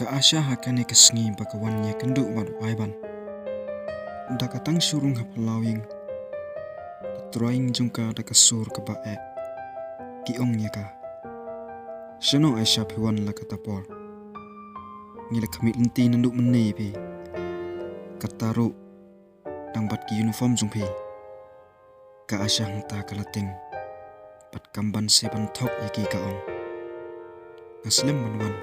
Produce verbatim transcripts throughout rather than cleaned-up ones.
Ka Asha ha kane ka sngi ba ka wan ïakynduh bad u Aiban. Da ka tang shu rung ha phyllaw ïing, ka trai ïing jong ka da ka sur kaba eh, ki ong ïa ka, "Shano Asha phi wan la kata por? Ngi la khmih lynti naduh mynne ïa phi. Kata ruh dang bad ki uniform jong phi." Ka Asha hangta ka la tieng bad kam ban shu ban thok ïa ki, ka ong, "Nga slem ban wan,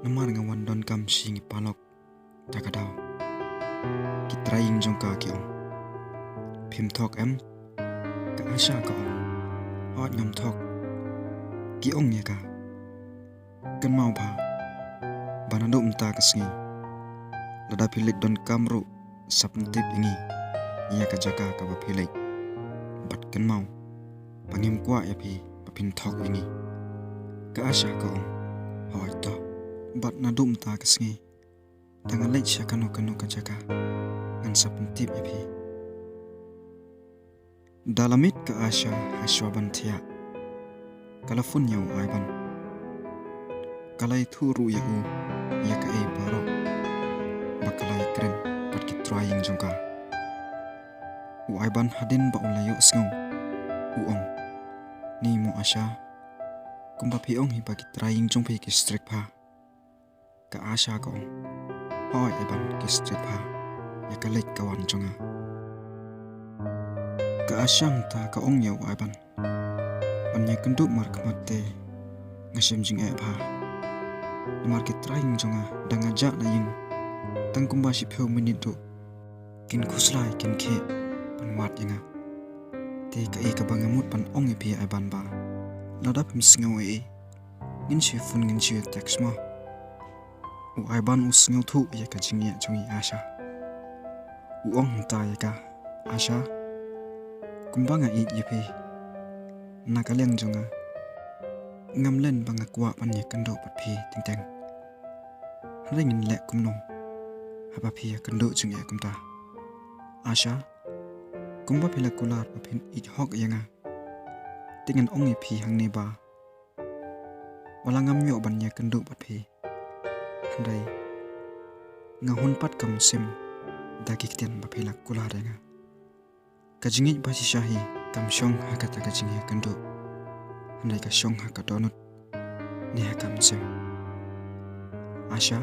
namar nga wan donkam sha ïing i paralok da ka daw." Ki trai ïing jong ka ki ong, "Phim thok em?" Ka Asha ka ong, "Hooid, ngam thok." Ki ong ïa ka, "Kynmaw bha ba naduh mynta ka sngi, lada phi leit donkam ruh, sa pyntip ïa ngi ïa ka jaka kaba phi leit. Bad kynmaw ba ngim kwah ïa phi ba phin thok ïa ngi." Ka Asha ka ong, "Hooid to, bad naduh mynta ka sngi, da nga leit sha kano kano ka jaka, ngan sa pyntip ïa phi." Da la miet ka Asha ha shuwa ban thiah, ka la phone ïa u Aiban. Ka la ïathuh ruh ïa u ïa kaei baroh ba ka la ïakren bad ki trai ïing jong ka. U Aiban hadien ba u la ïohsngew, u ong, "Ni mo Asha, kumba phi ong hi ba ki trai ïing jong phi ki strict bha." Ka Asha ka ong, "Hooid Aiban, ki strict bha ïa ka leit ka wan jong nga." Ka Asha hangta ka ong ïa u Aiban, "Ban ïakynduh markhmat te nga shem jingeh bha. Namar ki trai ïing jong nga, da nga jah na ïing tang kumba shiphew minit ruh, kin khuslai, kin khie ban wad ïa nga. Te kaei kaba nga mut ban ong ïa phi Aiban, ba lada phim sngew ei ei, ngin shu phone, ngin shu text mo." U Aiban u sngewthuh ïa ka jingïa jong i Asha. U ong hangta ïa ka, "Asha, kumba nga ïeit ïa phi, na ka liang jong nga, ngam len ba nga kwah ban ïakynduh bad phi teng teng. Hynrei ngin leh kumno haba phi ïakynduh jingeh kumta? Asha, kumba phi la kular ba phin ïeit hok ïa nga, te ngan ong ïa phi hangne ba wat la ngam ïoh ban ïakynduh bad phi, hynrei nga hun pat kam shim da ki ktien ba phi la kular ïa nga. Ka jingïeit ba shisha hi kam shong ha kata ka jingïakynduh, hynrei ka shong ha ka dohnud ne ha ka mynsiem. Asha,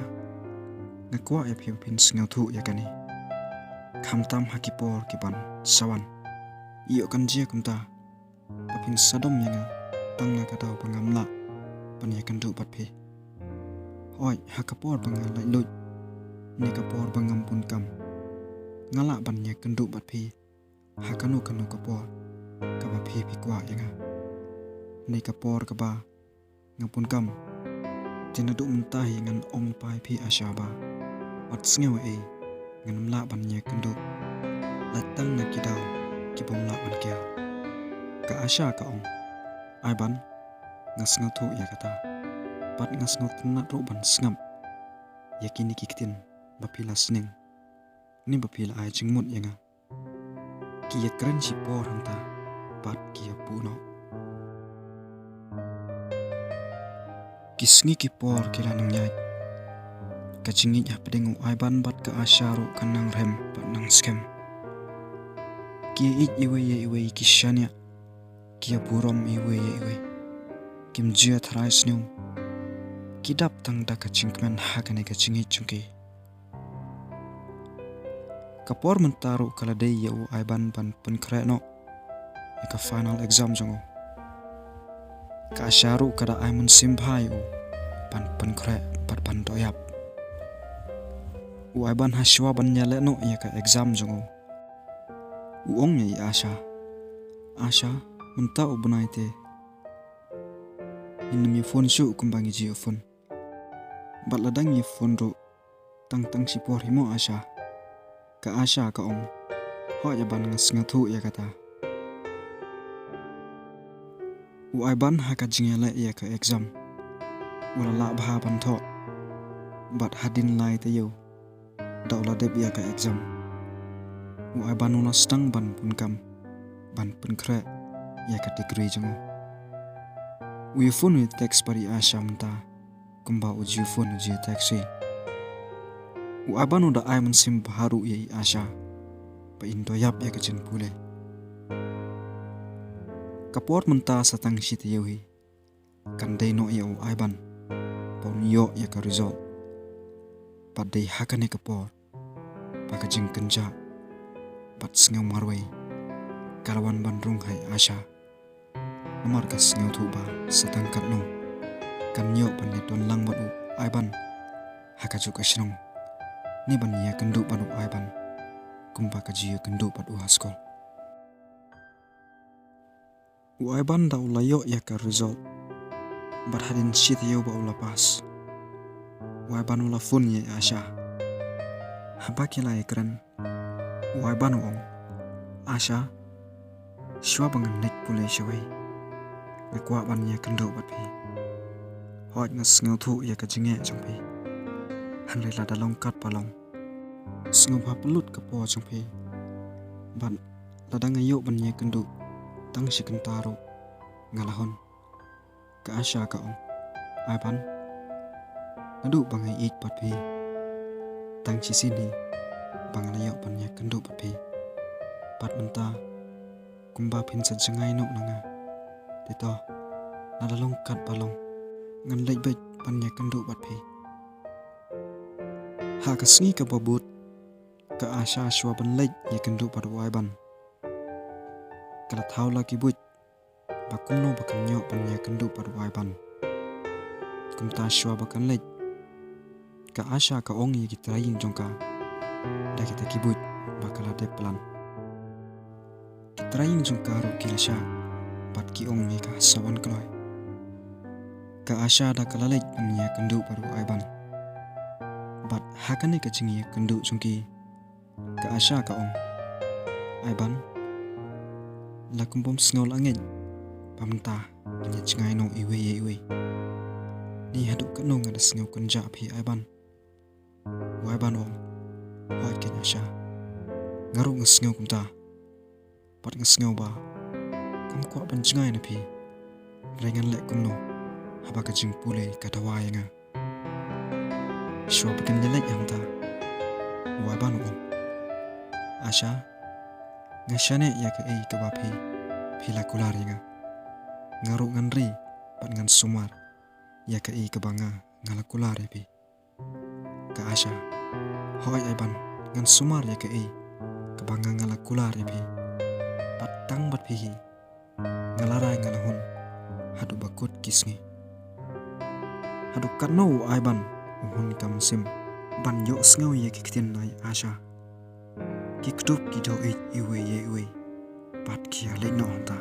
nga kwah ïa phi ba phin sngewthuh ïa kane, khamtam ha ki por ki ban sa wan. Ïoh kan jia kumta ba phin sa dom ïa nga tang na ka daw ba ngam lah ban ïakynduh bad phi. Hooid, ha ka por ba nga laitluid ne ka por ba ngam bun kam, nga lah ban ïakynduh bad phi ha kano kano ka por kaba phi phi kwah ïa nga. Ne ka por kaba nga bun kam, te naduh mynta hi ngan ong pat ïa phi Asha ba wat sngew ei, ngan ym lah ban ïakynduh lait tang na ki daw ki bym lah ban kiar." Ka Asha ka ong, "Aiban, nga sngewthuh ïa kata, bad nga sngewtynnat ruh ban sngap ïa kine ki ktien ba phi la sneng ne ba phi la ai jingmut ïa nga. Ki ïakren shipor hangta bad ki ïapuh noh." Ki sngi ki por ki la nang ïaid. Ka jingïeit hapdeng u Aiban bad ka Asha ruh ka nang rhem bad nang skhem. Ki ïeit iwei ïa iwei, ki shaniah, ki ïaburom iwei ïa iwei. Kim jia tharai sniew. Ki dap tang da ka jingkmen ha kane ka jingïeit jong ki. Ka por mynta ruh ka la dei ïa u Aiban ban pynkhreh noh ïa ka final exam jong u. Ka Asha ruh ka da ai mynsiem bha ïa u ban pynkhreh bad ban dohïap. U Aiban ha shuwa ban ïaleh noh ïa ka exam jong u, u ong ïa i Asha, "Asha, mynta u bnai te ngin ym ïa phone shuh kumba ngi ju ïa phone. Bad lada ngi ïa phone ruh, tang tang shipor hi mo Asha." Ka Asha ka ong, "Hooid Aiban, nga sngewthuh ïa kata." U Aiban ha ka jingïaleh ïa ka exam u la lah bha ban thoh. Bad hadien lai taïew da u la dep ïa ka exam, u Aiban u la sdang ban bun kam ban pynkhreh ïa ka degree jong u. U ïa phone, u ïa text bad i Asha mynta. kumba u ju phone u ju text hi. U Aiban u da ai mynsiem bha ruh ïa i Asha ba in da ïap ïa ka jingpule. Ka por mynta sa tang shi taïew hi. Kan dei noh ïa u Aiban ba un ïoh ïa ka result. Bad dei ha kane ka por ba ka jingkynjah bad sngew marwei ka la wan ban rung ha i Asha. Namar ka sngewthuh ba sa tang katno kan ïoh ban ïadon lang bad u Aiban ha kajuh ka shnong, ne ban ïakynduh bad u Aiban kumba ka ju ïakynduh bad u ha skul. U Aiban da u la ïoh ïa ka result bad hadien shi taïew ba u la pass, u Aiban u la phone ïa i Asha. Haba ki la ïakren, u Aiban u ong, "Asha, shuwa ba ngan leit pule shawei, nga kwah ban ïakynduh bad phi. Hooid, nga sngewthuh ïa ka jingeh jong phi, hynrei lada long katba long, sngewbha pynlut ka por jong phi. Bad lada nga ïoh ban ïakynduh tang shi kynta ruh, nga la hun." Ka Asha ka ong, "Aiban, naduh ba nga ïeit bad phi, tang shisien hi ba nga la ïoh ban ïakynduh bad phi. Bad mynta kumba phin sa jngai noh na nga, te to, lada long katba long, ngan leit beit ban ïakynduh bad phi." Ha ka sngi kaba bud, ka Asha shuwa ban leit ïakynduh bad u Aiban, ka la thaw la ki buit ba kumno ba kan ïoh ban ïakynduh bad u Aiban. Kumta shuwa ba kan leit, ka Asha ka ong ïa ki trai ïing jong ka da kita ki buit ba ka la dep plan. Ki trai ïing jong ka ruh ki la shah bad ki ong ïa ka sa wan kloi. Ka Asha da ka la leit ban ïakynduh bad u Aiban. Bad ha kane ka jingïakynduh jong ki, ka Asha ka ong, "Aiban, la kum bym sngew la ngeit ba mynta ngin ïa jngai noh iwei ïa iwei. Ni haduh katno nga da sngew kynjah phi Aiban." U Aiban u ong, "Hooid keiñ Asha, nga ruh nga sngew kumta. Bad nga sngew ba kam kwah ban jngai na phi, hynrei ngan leh kumno haba ka jingpule ka dawa ïa nga." Shuwa ba kin ïaleit hangta, u Aiban u ong, "Asha, nga shaniah ïa kaei kaba phi, phi la kular ïa nga. Nga ruh ngan ri bad ngan sumar ïa kaei kaba nga, nga la kular ïa phi." Ka Asha, "Hooid Aiban, ngan sumar ïa kaei kaba nga, nga la kular ïa phi. Bad tang bad phi hi nga la rai nga la hun haduh ba kut ki sngi. Haduh katno u Aiban u hun ka mynsiem ban ïohsngew ïa ki ktien na i Asha. Ki kdup ki doh ïeit iwei ïa iwei bad ki ïaleit noh hangta.